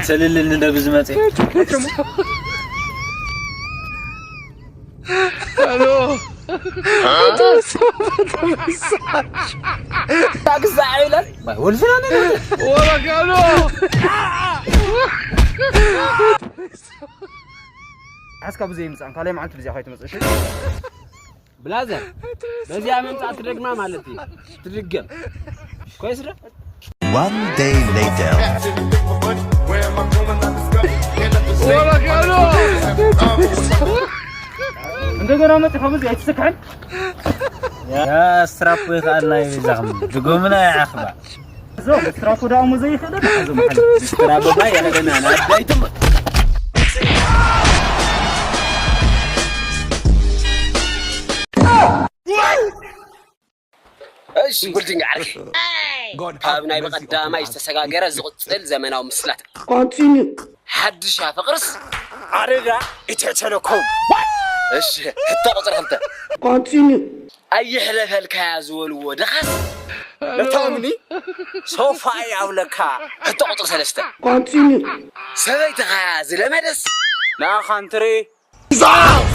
ተልልኒ እንደ ብዝመፀ። ግዛዕ ይለን። ወልፍና ወረካሎ። ሓስካ ብዘይ ምፃን ካልኣይ መዓልቲ ብዚኣ ከይትመፅእ እሺ። ብላዘር በዚኣ ምምፃእ ትደግማ ማለት እዩ። ትድገም ኮይስረ። One day later. እንደገና መጽ ከብዚ ኣይትስክሕን። ያ ስትራፖ ይኽኣልና እዩ ዛኽም ድጎምና ይዓኽባ። እዞም ስትራፖ ዳሞ ዘይኽእል። ስትራፖ ባይ ያለና ናዳይትም። እሺ ጉልድኛ ዓርኪ፣ ካብ ናይ ብቐዳማይ ዝተሰጋገረ ዝቕጽል ዘመናዊ ምስላት። Continue. ሓድሻ ፍቕርስ ኣደዳ ይትሕተለኩም። እሺ፣ ሕቶ ቁጽሪ ክልተ። Continue. ኣይሕለፈልካያ ዝበልዎ ድኻስ ነታምኒ ሶፋ ይኣብለካ። ሕቶ ቁጽሪ ሰለስተ። Continue. ሰበይትኻ ዝለመደስ ንኣኻ እንትሪ። He's off.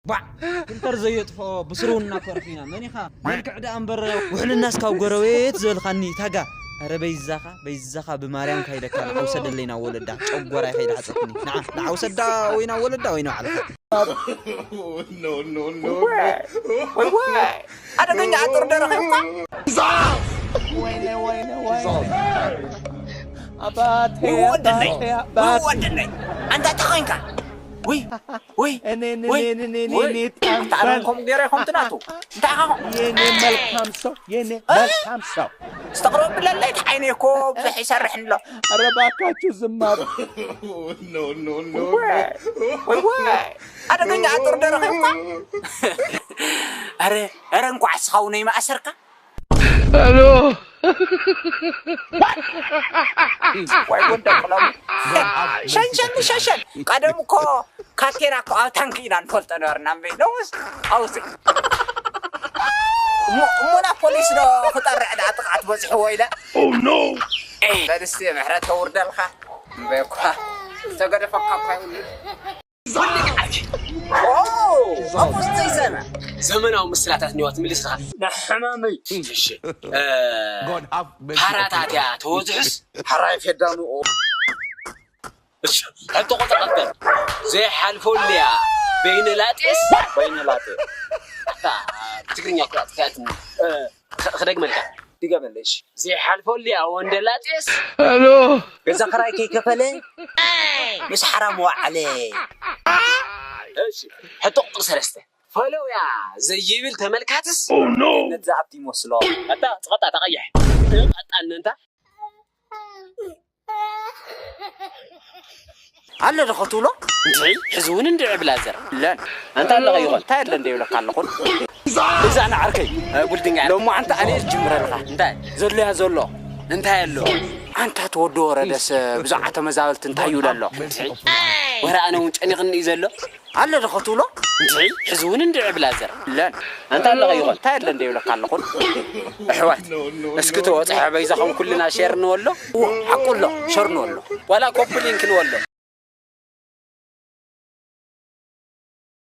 ባዕ፣ ፊልተር ዘየጥፍኦ ብስሩ እናኮርፊና መን ኢኻ? መልክዕ ደኣ እምበር ውሕልናስ ካብ ጎረቤት ዝበልካኒ ታጋ። ኧረ በይዛኻ በይዛኻ ብማርያም ካይደካ ንዓው ሰደለይ ናብ ወለዳ ጨጎራይ ከይድሓፀክኒ ንዓ ንዓው ሰዳ ወይ ናብ ወለዳ ወይ ናብ ዓለኻ። ኣደገኛ ኣጥር ደረኸ እኳ። ወደነይ ወደነይ ኣንታ ተኸንካ ወይ ወይ ወይ ኣንታ ኣነ ከምኡ ገይረ ይኾን ትናቱ እንታይ ኢኻ የኔ መልካም ሰው የኔ መልካም ሰው ዝተቕረብ ብለለይ ተዓይነ እኮ ብዙሕ ይሰርሕ ኣሎ። ኧረ እባካችሁ ዝም በሉ። ወይ ወይ ኣደገኛ ኣጥር ደረኸ እኳ። ኣረ ኣረ እንኳዕ ስኻው ነይ ማእሰርካ። ወይ ወደ ቅለሙ ሸንሸን ሸንሸን ቀደም እኮ ካቴና እኮ ኣብ ታንክ ኢና ንፈልጦ ነበርና እምበይ ነውስ ኣውዚ እሞ እሞ ናብ ፖሊስ ዶ ክጠርዕ ደኣ ጥቕዓት በፂሕዎ ኢለ። በልስቲ ምሕረት ተውርደልካ እምበይ እኳ ዝተገደፈካ እኳ ይብሉ። ወልድ ዓርኪ። ኦ፣ ኣቦስ ዘይሰና። ዘመናዊ ምስላታት ኒዋ ትምልስ ኢኻ። ንሕማመይ። እሺ። እ፣ ፓራታት እያ ተወዝሕስ? ሕራይ ፌዳኑ። እሺ። ሕቶ ቁጥሪ ክልተ። ዘይሓልፈሉ እያ። በይነ ላጤስ? በይነ ላጤ። ኣታ፣ ትግርኛ እኮ ኣጥፍኣትኒ። እ፣ ኽ-፣ ክደግመልካ። ድገመለይ፣ እሺ። ዘይሓልፈሉ እያ ወንደላጤስ። ገዛ ክራይ ከይከፈለ ምስ ሓራም ወዓለ። እሺ፣ ሕቶ ቁጥሪ ሰለስተ። ፈለውያ ዘይብል ተመልካትስ ገነት ዝኣቱ ይመስሎ። ኣታ፣ ጽቐጣ፣ ተቐይሕ። እቐጣ፣ እነንታ። ኣሎ ዶ ክትብሎ? እንታይ? ሕዚ እውን እንድዒ ብላዘር። ለን። ኣንታ ኣለኻ ይኾን? እንታይ ኣሎ እንደ ይብለካ ኣለኹን? እዛ ንዓርከይ፣ እ፣ ቡልድኛ። ሎሚ ኣንታ ኣነ እየ ዝጅምረልካ። እንታይ? ዘሎ እያ ዘሎ። እንታይ ኣሎ? ኣንታ እቲ ወዲ ወረደስ ብዛዕባ ተመዛበልቲ እንታይ ይብል ኣሎ? እንታይ? ወረ ኣነ እውን ጨኒቕኒ እዩ ዘሎ። ኣሎ ዶ ክትብሎ? እንታይ? ሕዚ እውን እንድዒ ብላዘር። ለን። ኣንታ ኣለኻ ይኾን? እንታይ ኣሎ እንደ ይብለካ ኣለኹን? ኣሕዋት፣ እስኪ ተወፅሐ በይዛኹም ኩልና ሼር ንበሎ። እዎ፣ ሓቁ ኣሎ፣ ሸር ንበሎ። ዋላ ኮፒ ሊንክ ንበሎ።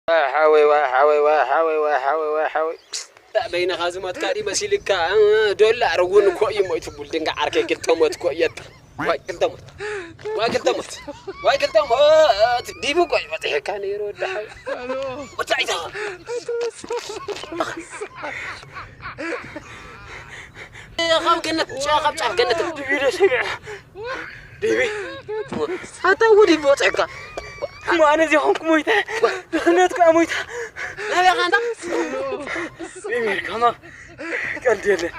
ዋይ ሓወይ፣ ዋይ ሓወይ፣ ዋይ ሓወይ፣ ዋይ ሓወይ፣ ዋይ ሓወይ። በይንኻ ዝሞትካ ድዩ መሲልካ? እ፣ ዶላር እውን እኮ እዩ ሞይቱ ቡልድንጋ ዓርከይ፣ ክልተ ሞት እኮ እየታ። ዋይ ክልተ ሞት፣ ዋይ ክልተ ሞት፣ ዋይ ክልተ ሞት። ዲቡ እኮ እዩ በፂሕካ ነይሩ ወዲ ሓወይ። ወታዒታ። ካብ ገነት፣ ጨ-፣ ካብ ጫፍ ገነት። ዲቢ ዶ ሰሚዐ? ዲቢ። ኣታ ወዲ ይወፅዕካ። እሞ ኣነ እዚኣ ኾንኩ ሞይተ። ድኽነት ከዓ ሞይታ። ናበይ ኢኻ ኣንታ? ዲቢ፣ ከማ ቀልዲ የለን።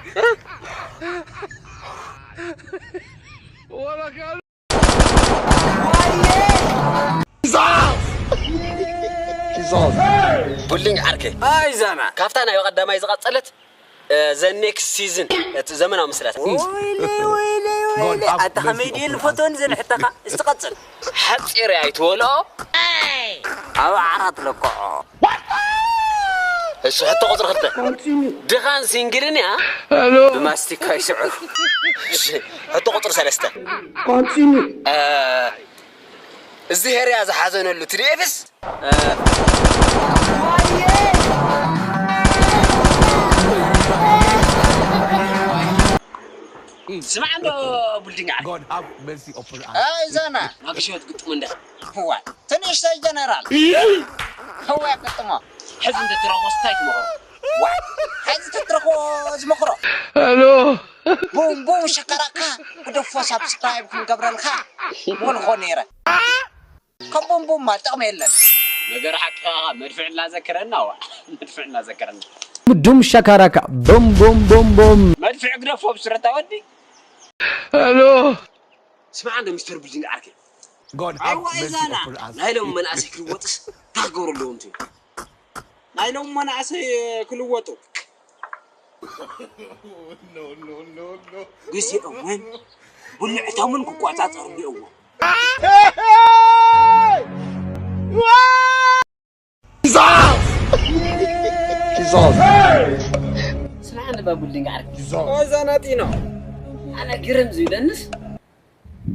ቡልኝ ዓርከይ። ኣይ ዛና። ካብታ ናይ ቀዳማይ ዝቐጸለት፣ እ፣ ዘ ኔክስት ሲዝን፣ እቲ ዘመናዊ ምስላት። ወይለ፣ ወይለ፣ ወይለ። ኣታ ከመይ ድየ ንፈትወን ዘን ሕተኻ? እስቲ ቀጽል። ሓጺር ኣይትበልኦ። ኣብ ዓራት ለክዖ። እሺ፣ ሕቶ ቁፅሪ ክልተ። ድኻን ሲንግልን እያ። ብማስቲካ ይስዕሩ። እሺ፣ ሕቶ ቁፅሪ ሰለስተ። እዚ ሄርያ ዝሓዘነሉ ትዲኤፍስ? ስማዕ እንዶ ቡልዲንግ ዓርከይ። God have mercy upon us. ኣይ ዛና፣ ናብ ሽወት ግጥሙ እንደ። ህዋ፣ ትንሽ ሰይ ጀነራል። ህዋ ግጥሞ። ሕዚ እንደ ትረኾ ስታይ ትመኽሮ። ዋ፣ ሕዚ ትትረኾ ዝመኽሮ። ቡም ቡም ሸከራካ፣ ግደፎ ሳብስክራይብ ክንገብረልካ። ወልኾ ነይረ። ከም ቡም ቡም ማ ጥቕሚ የለን። ነገር ሓቅኻ መድፍዕ እናዘከረና፣ ዋ፣ መድፍዕ እናዘከረና። ዱም ሸካራካ፣ ቡም ቡም ቡም ቡም። መድፍዕ ግደፎ ብስረታ ወዲ። ስማዕ እንዶ ሚስተር ቢልዲንግ ዓርከይ። God have ኣዋ mercy እዛና upon us. ናይ ሎም መናእሰይ ክልወጥስ እንታይ ክገብሩ ኣለዎም ትብል? ናይ ሎም መናእሰይ ክልወጡ ግዜኦምን ብልዕቶምን ክቆጻጸሩ ኣለዎም። ስምዓ እንደ ባቡልዲንግ ዓርኪ። ኦ፣ ዛናጢኖ። ኣነ ግርም ዝብለንስ፣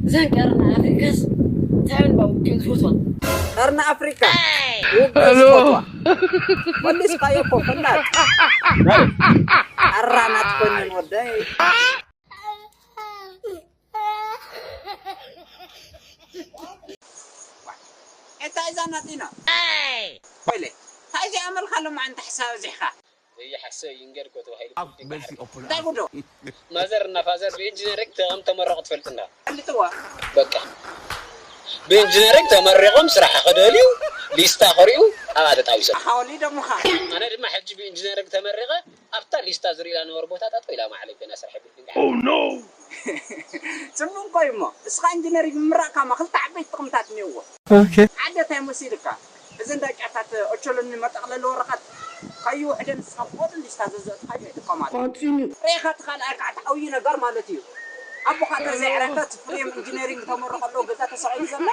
እዘን ቀርኒ ኣፍሪካስ እንታይ እየን ባቡልዲንግ ዝፈትዋ? ቀርኒ ኣፍሪካ ውግእ ዝፈትዋ። መሊስካዮ እኮ ፈላጥ። ኣራናት ኮይነን ወደይ። እንታይ እዛ ናቲና? ወይለ፣ እንታይ እዚኣ መልካ ሎማዓንቲ ሓሳብ ኣብዚሕካ? ዘይሓሰብ ይንገር እኮ ተባሂሉ። Have mercy upon እንታይ ጉዶ? ማዘር እና ፋዘር ብኢንጂነሪንግ ከም ተመረቑ ትፈልጥ እንዳ? ፈልጥዋ። በቃ። ብኢንጂነሪንግ ተመሪቖም ስራሕ ክደልዩ ሊስታ ክሪኡ ኣብኣ ተጣቢሶም። ኣኻ ወሊዶምኻ። ኣነ ድማ ሕጂ ብኢንጂነሪንግ ተመሪቐ ኣብታ ሊስታ ዝርእላ ነበሩ ቦታ ጠጠው ኢላ ማዕለይ ኮይና ስራሕ የብልኩን። Oh no! ጽቡቕ እኮ እዩ እሞ፣ እስኻ ኢንጂነሪንግ ምምራቕካማ ክልተ ዓበይቲ ጥቕምታት እኒኦዎ። ኦኬ። ሓደ እንታይ መሲልካ? እዘን ዳጫታት ኦቾሎኒ መጠቕለሊ ወረቐት ከይውሕደን ንስኻ ብቐሊሉ ሊስታ ዘዘእትኻዮ ኣይጥቀማሉ። ኮንቲኒ። ሬኻ እቲ ካልኣይ ከዓ እቲ ዓብዪ ነገር ማለት እዩ። ኣቦኻ ተዘይዕረፈ እቲ ፍሬም ኢንጂነሪንግ ተመረቐ ኣለዎ ገዛ ተሰቒሉ ዘሎ።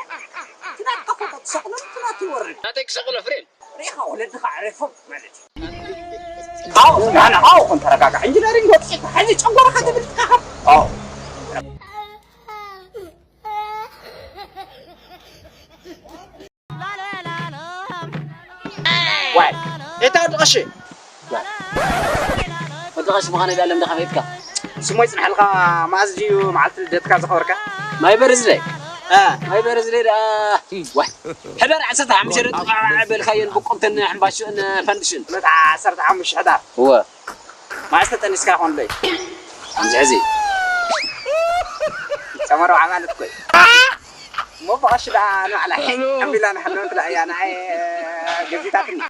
እቲ ናትካ ፎቶ ትሰቕሎ፣ እቲ ናቱ ይወርድ። ናተይ ክሰቕሎ ፍሬም? ሪኢኻ ወለድኻ ኣዕሪፎም ማለት እዩ። ኣዎ፣ ናና፣ ኣዎ፣ ኮን ተረጋጋዕ። ኢንጂነሪንግ ወጥሒካ፣ ሕዚ ጨጎራኻ ተብልጽካ ካብ፣ ኣዎ። ዋይ፣ እታ ወዲ ቀሺ። ወዲ ቀሺ ምዃነይ ዳለም ደኻ ቤትካ። ስሞ ይጽንሐልካ፣ መኣዝ ድዩ መዓልቲ ልደትካ ዘኽበርካ? ማይ በርዝደይ? እ። ማይ በርዝደይ ደኣ፣ ዋይ። ሕዳር ዓሰርተ ሓሙሽተ ጥቓዕ በልካየን ብቁልትን ሕምባሽን ፈንድሽን። መታ ዓሰርተ ሓሙሽተ ሕዳር። እወ። መዓስ ተጠኒስካ ይኾን ዶይ? ከምዚ ሕዚ። ጨመሮ ማለት እኮ እዩ። እሞ ብቐሺ ደኣ ንባዕላ ሄ፣ ኣቢላ ንሕልወት ደኣ እያ ንዓይ ገዚታትኒ።